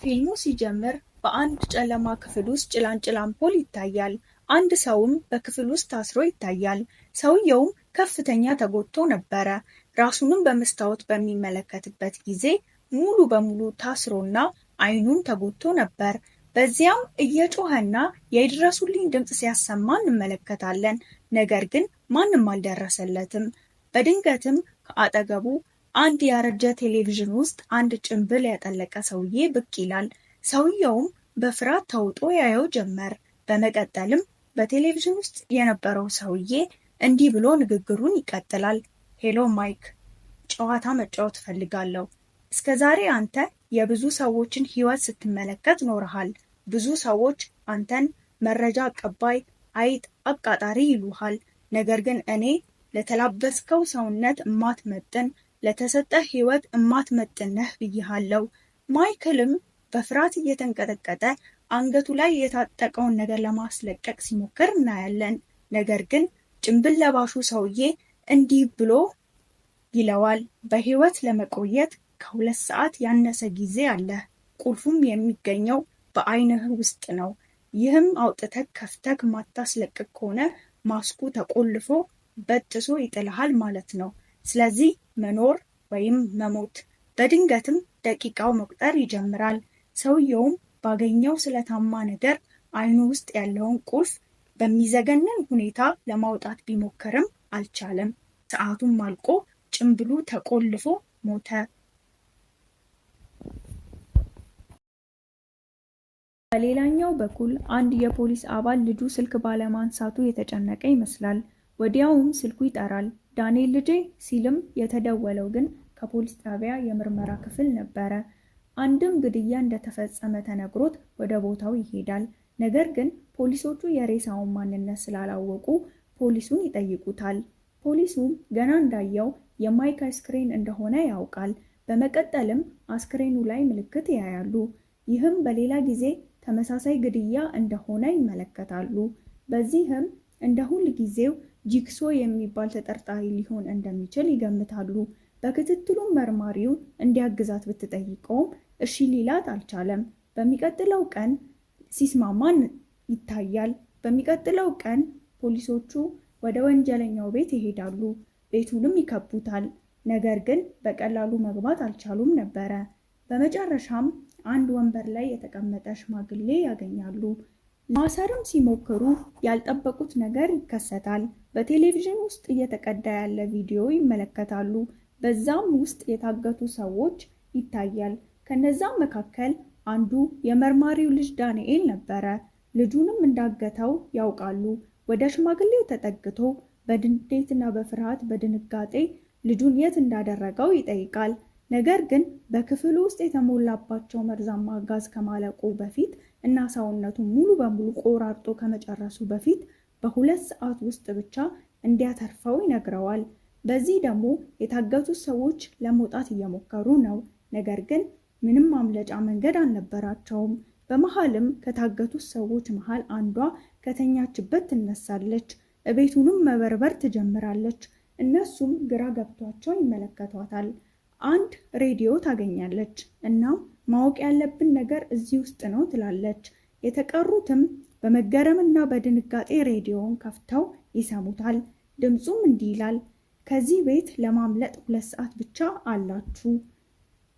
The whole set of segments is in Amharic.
ፊልሙ ሲጀምር በአንድ ጨለማ ክፍል ውስጥ ጭላንጭል አምፖል ይታያል። አንድ ሰውም በክፍል ውስጥ ታስሮ ይታያል። ሰውየውም ከፍተኛ ተጎድቶ ነበረ። ራሱንም በመስታወት በሚመለከትበት ጊዜ ሙሉ በሙሉ ታስሮና አይኑም ተጎድቶ ነበር። በዚያም እየጮኸና የድረሱልኝ ድምፅ ሲያሰማ እንመለከታለን። ነገር ግን ማንም አልደረሰለትም። በድንገትም ከአጠገቡ አንድ ያረጀ ቴሌቪዥን ውስጥ አንድ ጭንብል ያጠለቀ ሰውዬ ብቅ ይላል። ሰውየውም በፍርሃት ተውጦ ያየው ጀመር። በመቀጠልም በቴሌቪዥን ውስጥ የነበረው ሰውዬ እንዲህ ብሎ ንግግሩን ይቀጥላል። "Hello ማይክ፣ ጨዋታ መጫወት እፈልጋለሁ። እስከ ዛሬ አንተ የብዙ ሰዎችን ሕይወት ስትመለከት ኖረሃል። ብዙ ሰዎች አንተን መረጃ አቀባይ፣ አይጥ አቃጣሪ ይሉሃል። ነገር ግን እኔ ለተላበስከው ሰውነት እማትመጥን፣ ለተሰጠህ ሕይወት እማትመጥን ነህ ብዬሃለሁ።" ማይክልም በፍርሃት እየተንቀጠቀጠ አንገቱ ላይ የታጠቀውን ነገር ለማስለቀቅ ሲሞክር እናያለን። ነገር ግን ጭንብል ለባሹ ሰውዬ እንዲህ ብሎ ይለዋል። "በሕይወት ለመቆየት ከ2 ሰዓት ያነሰ ጊዜ አለህ። ቁልፉም የሚገኘው በአይንህ ውስጥ ነው። ይህም አውጥተህ ከፍተህ ማታስለቅቅ ከሆነ ማስኩ ተቆልፎ በጥሶ ይጥልሃል ማለት ነው። ስለዚህ መኖር ወይም መሞት።" በድንገትም ደቂቃው መቁጠር ይጀምራል። ሰውየውም ባገኘው ስለታማ ነገር አይኑ ውስጥ ያለውን ቁልፍ በሚዘገንን ሁኔታ ለማውጣት ቢሞክርም አልቻለም። ሰዓቱም አልቆ ጭንብሉ ተቆልፎ ሞተ። በሌላኛው በኩል አንድ የፖሊስ አባል ልጁ ስልክ ባለማንሳቱ የተጨነቀ ይመስላል። ወዲያውም ስልኩ ይጠራል። "ዳንኤል ልጄ" ሲልም የተደወለው ግን ከፖሊስ ጣቢያ የምርመራ ክፍል ነበረ። አንድም ግድያ እንደተፈጸመ ተነግሮት ወደ ቦታው ይሄዳል። ነገር ግን ፖሊሶቹ የሬሳውን ማንነት ስላላወቁ ፖሊሱን ይጠይቁታል። ፖሊሱም ገና እንዳየው የማይክ አስክሬን እንደሆነ ያውቃል። በመቀጠልም አስክሬኑ ላይ ምልክት ያያሉ። ይህም በሌላ ጊዜ ተመሳሳይ ግድያ እንደሆነ ይመለከታሉ። በዚህም እንደ ሁል ጊዜው ጂግሶ የሚባል ተጠርጣሪ ሊሆን እንደሚችል ይገምታሉ። በክትትሉም መርማሪው እንዲያግዛት ብትጠይቀውም እሺ ሊላት አልቻለም። በሚቀጥለው ቀን ሲስማማን ይታያል። በሚቀጥለው ቀን ፖሊሶቹ ወደ ወንጀለኛው ቤት ይሄዳሉ። ቤቱንም ይከቡታል። ነገር ግን በቀላሉ መግባት አልቻሉም ነበረ። በመጨረሻም አንድ ወንበር ላይ የተቀመጠ ሽማግሌ ያገኛሉ። ማሰርም ሲሞክሩ ያልጠበቁት ነገር ይከሰታል። በቴሌቪዥን ውስጥ እየተቀዳ ያለ ቪዲዮ ይመለከታሉ። በዛም ውስጥ የታገቱ ሰዎች ይታያል። ከነዛም መካከል አንዱ የመርማሪው ልጅ ዳንኤል ነበረ። ልጁንም እንዳገተው ያውቃሉ። ወደ ሽማግሌው ተጠግቶ በንዴትና በፍርሃት በድንጋጤ ልጁን የት እንዳደረገው ይጠይቃል። ነገር ግን በክፍሉ ውስጥ የተሞላባቸው መርዛማ ጋዝ ከማለቁ በፊት እና ሰውነቱን ሙሉ በሙሉ ቆራርጦ ከመጨረሱ በፊት በ2 ሰዓት ውስጥ ብቻ እንዲያተርፈው ይነግረዋል። በዚህ ደግሞ የታገቱት ሰዎች ለመውጣት እየሞከሩ ነው። ነገር ግን ምንም ማምለጫ መንገድ አልነበራቸውም። በመሃልም ከታገቱት ሰዎች መሃል አንዷ ከተኛችበት ትነሳለች። እቤቱንም መበርበር ትጀምራለች። እነሱም ግራ ገብቷቸው ይመለከቷታል። አንድ ሬዲዮ ታገኛለች። እናም ማወቅ ያለብን ነገር እዚህ ውስጥ ነው ትላለች። የተቀሩትም በመገረምና በድንጋጤ ሬዲዮውን ከፍተው ይሰሙታል። ድምፁም እንዲህ ይላል፣ "ከዚህ ቤት ለማምለጥ 2 ሰዓት ብቻ አላችሁ።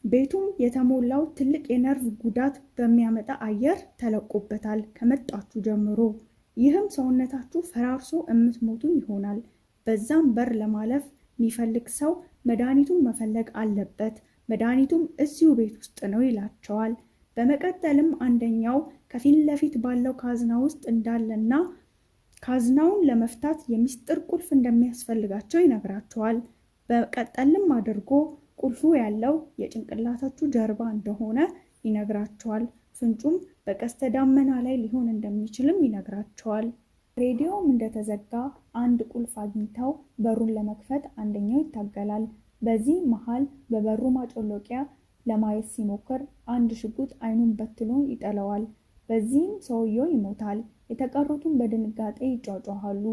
ቤቱም የተሞላው ትልቅ የነርቭ ጉዳት በሚያመጣ አየር ተለቆበታል ከመጣችሁ ጀምሮ። ይህም ሰውነታችሁ ፈራርሶ የምትሞቱ ይሆናል። በዛም በር ለማለፍ የሚፈልግ ሰው መድኃኒቱን መፈለግ አለበት። መድኃኒቱም እዚሁ ቤት ውስጥ ነው" ይላቸዋል። በመቀጠልም አንደኛው ከፊት ለፊት ባለው ካዝና ውስጥ እንዳለና ካዝናውን ለመፍታት የሚስጥር ቁልፍ እንደሚያስፈልጋቸው ይነግራቸዋል። በቀጠልም አድርጎ ቁልፉ ያለው የጭንቅላታችሁ ጀርባ እንደሆነ ይነግራቸዋል። ፍንጩም በቀስተ ደመና ላይ ሊሆን እንደሚችልም ይነግራቸዋል። ሬዲዮም እንደተዘጋ አንድ ቁልፍ አግኝተው በሩን ለመክፈት አንደኛው ይታገላል። በዚህ መሃል በበሩ ማጮለቂያ ለማየት ሲሞክር አንድ ሽጉጥ አይኑን በትኖ ይጥለዋል። በዚህም ሰውየው ይሞታል። የተቀሩትም በድንጋጤ ይጯጯሃሉ።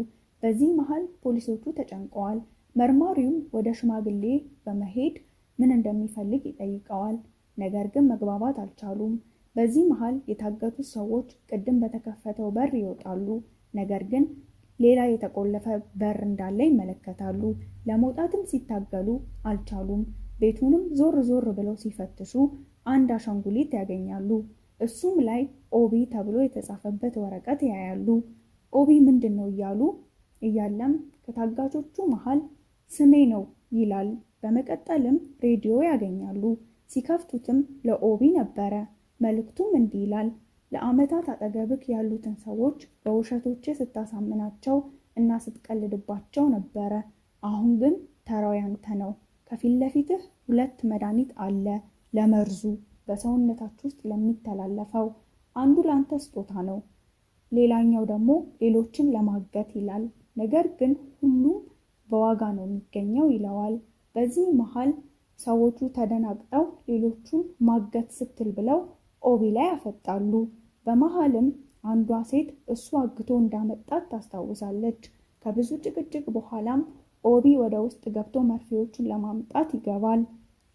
በዚህ መሃል ፖሊሶቹ ተጨንቀዋል። መርማሪውም ወደ ሽማግሌ በመሄድ ምን እንደሚፈልግ ይጠይቀዋል። ነገር ግን መግባባት አልቻሉም። በዚህ መሃል የታገቱት ሰዎች ቅድም በተከፈተው በር ይወጣሉ። ነገር ግን ሌላ የተቆለፈ በር እንዳለ ይመለከታሉ። ለመውጣትም ሲታገሉ አልቻሉም። ቤቱንም ዞር ዞር ብለው ሲፈትሹ አንድ አሻንጉሊት ያገኛሉ። እሱም ላይ ኦቢ ተብሎ የተጻፈበት ወረቀት ያያሉ። ኦቢ ምንድን ነው እያሉ እያለም ከታጋቾቹ መሃል ስሜ ነው ይላል። በመቀጠልም ሬዲዮ ያገኛሉ። ሲከፍቱትም ለኦቢ ነበረ። መልእክቱም እንዲህ ይላል። ለዓመታት አጠገብክ ያሉትን ሰዎች በውሸቶች ስታሳምናቸው እና ስትቀልድባቸው ነበረ። አሁን ግን ተራው ያንተ ነው። ከፊት ለፊትህ ሁለት መድኃኒት አለ ለመርዙ በሰውነታችሁ ውስጥ ለሚተላለፈው። አንዱ ለአንተ ስጦታ ነው፣ ሌላኛው ደግሞ ሌሎችን ለማገት ይላል። ነገር ግን ሁሉም በዋጋ ነው የሚገኘው ይለዋል። በዚህ መሃል ሰዎቹ ተደናግጠው ሌሎቹን ማገት ስትል ብለው ኦቢ ላይ ያፈጣሉ። በመሃልም አንዷ ሴት እሱ አግቶ እንዳመጣት ታስታውሳለች። ከብዙ ጭቅጭቅ በኋላም ኦቢ ወደ ውስጥ ገብቶ መርፌዎቹን ለማምጣት ይገባል።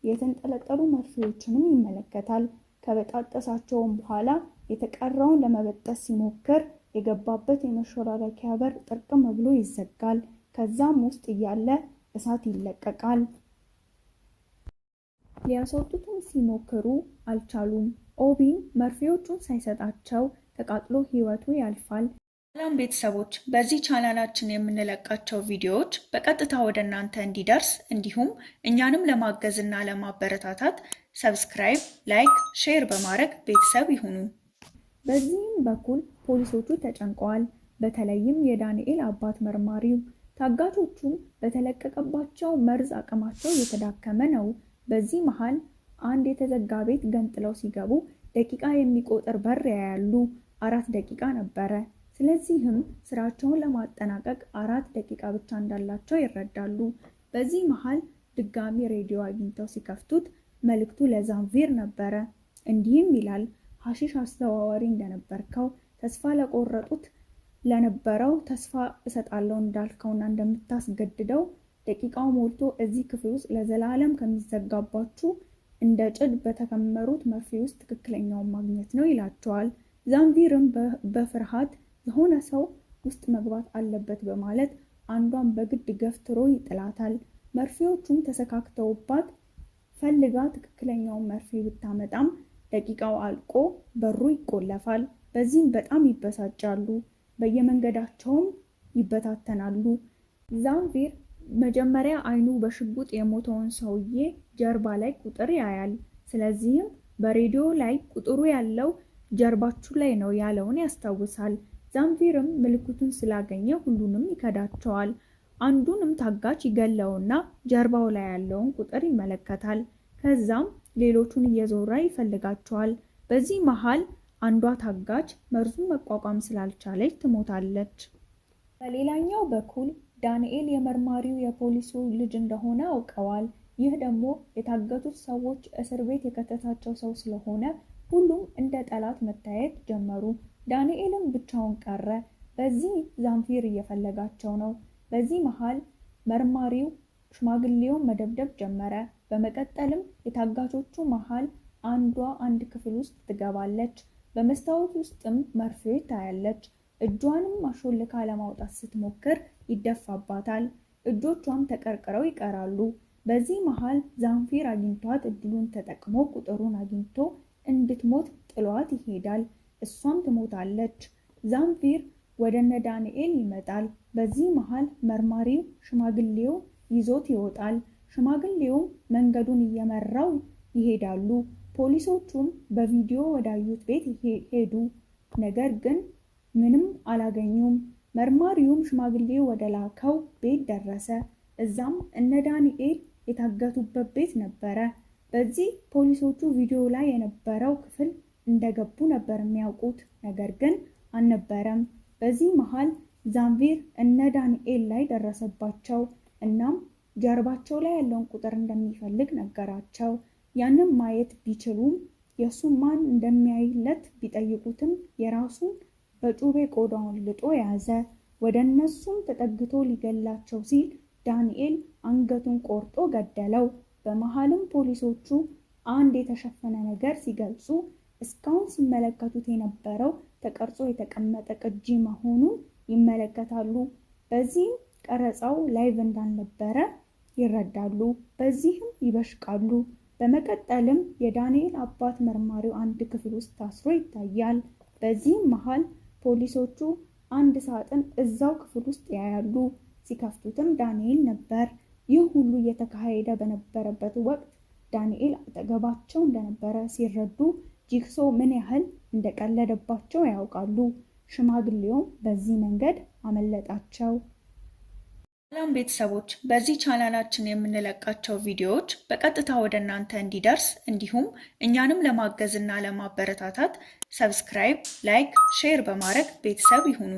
የተንጠለጠሉ መርፌዎችንም ይመለከታል። ከበጣጠሳቸውም በኋላ የተቀረውን ለመበጠስ ሲሞክር የገባበት የመሾላለኪያ በር ጥርቅም ብሎ ይዘጋል። ከዛም ውስጥ እያለ እሳት ይለቀቃል። ሊያስወጡትም ሲሞክሩ አልቻሉም። ኦቢም መርፌዎቹን ሳይሰጣቸው ተቃጥሎ ህይወቱ ያልፋል። ሰላም ቤተሰቦች፣ በዚህ ቻናላችን የምንለቃቸው ቪዲዮዎች በቀጥታ ወደ እናንተ እንዲደርስ እንዲሁም እኛንም ለማገዝ እና ለማበረታታት subscribe፣ like፣ share በማድረግ ቤተሰብ ይሁኑ። በዚህም በኩል ፖሊሶቹ ተጨንቀዋል። በተለይም የዳንኤል አባት መርማሪው። ታጋቾቹም በተለቀቀባቸው መርዝ አቅማቸው እየተዳከመ ነው። በዚህ መሃል አንድ የተዘጋ ቤት ገንጥለው ሲገቡ ደቂቃ የሚቆጥር በር ያያሉ። 4 ደቂቃ ነበረ። ስለዚህም ስራቸውን ለማጠናቀቅ 4 ደቂቃ ብቻ እንዳላቸው ይረዳሉ። በዚህ መሃል ድጋሚ ሬዲዮ አግኝተው ሲከፍቱት መልእክቱ ለዛንቪር ነበረ። እንዲህም ይላል፣ ሐሺሽ አስተዋዋሪ እንደነበርከው ተስፋ ለቆረጡት ለነበረው ተስፋ እሰጣለሁ እንዳልከውና እንደምታስገድደው ደቂቃው ሞልቶ እዚህ ክፍል ውስጥ ለዘላለም ከሚዘጋባችሁ እንደ ጭድ በተከመሩት መርፌ ውስጥ ትክክለኛውን ማግኘት ነው ይላቸዋል። ዛንቪርም በፍርሃት የሆነ ሰው ውስጥ መግባት አለበት በማለት አንዷን በግድ ገፍትሮ ይጥላታል። መርፌዎቹም ተሰካክተውባት ፈልጋ ትክክለኛውን መርፌ ብታመጣም ደቂቃው አልቆ በሩ ይቆለፋል። በዚህም በጣም ይበሳጫሉ። በየመንገዳቸውም ይበታተናሉ። ዛንቪር መጀመሪያ አይኑ በሽጉጥ የሞተውን ሰውዬ ጀርባ ላይ ቁጥር ያያል። ስለዚህም በሬዲዮ ላይ ቁጥሩ ያለው ጀርባችሁ ላይ ነው ያለውን ያስታውሳል። ዛንቪርም ምልክቱን ስላገኘ ሁሉንም ይከዳቸዋል። አንዱንም ታጋች ይገለውና ጀርባው ላይ ያለውን ቁጥር ይመለከታል። ከዛም ሌሎቹን እየዞረ ይፈልጋቸዋል። በዚህ መሃል አንዷ ታጋች መርዙን መቋቋም ስላልቻለች ትሞታለች። በሌላኛው በኩል ዳንኤል የመርማሪው የፖሊሱ ልጅ እንደሆነ አውቀዋል። ይህ ደግሞ የታገቱት ሰዎች እስር ቤት የከተታቸው ሰው ስለሆነ ሁሉም እንደ ጠላት መታየት ጀመሩ። ዳንኤልም ብቻውን ቀረ። በዚህ ዛንፊር እየፈለጋቸው ነው። በዚህ መሃል መርማሪው ሽማግሌውን መደብደብ ጀመረ። በመቀጠልም የታጋቾቹ መሃል አንዷ አንድ ክፍል ውስጥ ትገባለች። በመስታወት ውስጥም መርፌ ታያለች። እጇንም አሾልካ ለማውጣት ስትሞክር ይደፋባታል። እጆቿም ተቀርቅረው ይቀራሉ። በዚህ መሃል ዛንፊር አግኝቷት እድሉን ተጠቅሞ ቁጥሩን አግኝቶ እንድትሞት ጥሏት ይሄዳል። እሷም ትሞታለች። ዛንፊር ወደ እነ ዳንኤል ይመጣል። በዚህ መሃል መርማሪው ሽማግሌው ይዞት ይወጣል። ሽማግሌውም መንገዱን እየመራው ይሄዳሉ። ፖሊሶቹም በቪዲዮ ወዳዩት ቤት ሄዱ። ነገር ግን ምንም አላገኙም። መርማሪውም ሽማግሌው ወደ ላከው ቤት ደረሰ። እዛም እነ ዳንኤል የታገቱበት ቤት ነበረ። በዚህ ፖሊሶቹ ቪዲዮ ላይ የነበረው ክፍል እንደገቡ ነበር የሚያውቁት፣ ነገር ግን አልነበረም። በዚህ መሃል ዛንቪር እነ ዳንኤል ላይ ደረሰባቸው። እናም ጀርባቸው ላይ ያለውን ቁጥር እንደሚፈልግ ነገራቸው። ያንም ማየት ቢችሉም የእሱ ማን እንደሚያይለት ቢጠይቁትም የራሱን በጩቤ ቆዳውን ልጦ ያዘ። ወደ እነሱም ተጠግቶ ሊገላቸው ሲል ዳንኤል አንገቱን ቆርጦ ገደለው። በመሃልም ፖሊሶቹ አንድ የተሸፈነ ነገር ሲገልጹ እስካሁን ሲመለከቱት የነበረው ተቀርጾ የተቀመጠ ቅጂ መሆኑን ይመለከታሉ። በዚህም ቀረጻው live እንዳልነበረ ይረዳሉ። በዚህም ይበሽቃሉ። በመቀጠልም የዳንኤል አባት መርማሪው አንድ ክፍል ውስጥ ታስሮ ይታያል። በዚህም መሃል ፖሊሶቹ አንድ ሳጥን እዛው ክፍል ውስጥ ያያሉ። ሲከፍቱትም ዳንኤል ነበር። ይህ ሁሉ እየተካሄደ በነበረበት ወቅት ዳንኤል አጠገባቸው እንደነበረ ሲረዱ ጂግሶ ምን ያህል እንደቀለደባቸው ያውቃሉ። ሽማግሌውም በዚህ መንገድ አመለጣቸው። ሰላም ቤተሰቦች፣ በዚህ ቻናላችን የምንለቃቸው ቪዲዮዎች በቀጥታ ወደ እናንተ እንዲደርስ እንዲሁም እኛንም ለማገዝ እና ለማበረታታት subscribe፣ like፣ share በማድረግ ቤተሰብ ይሁኑ።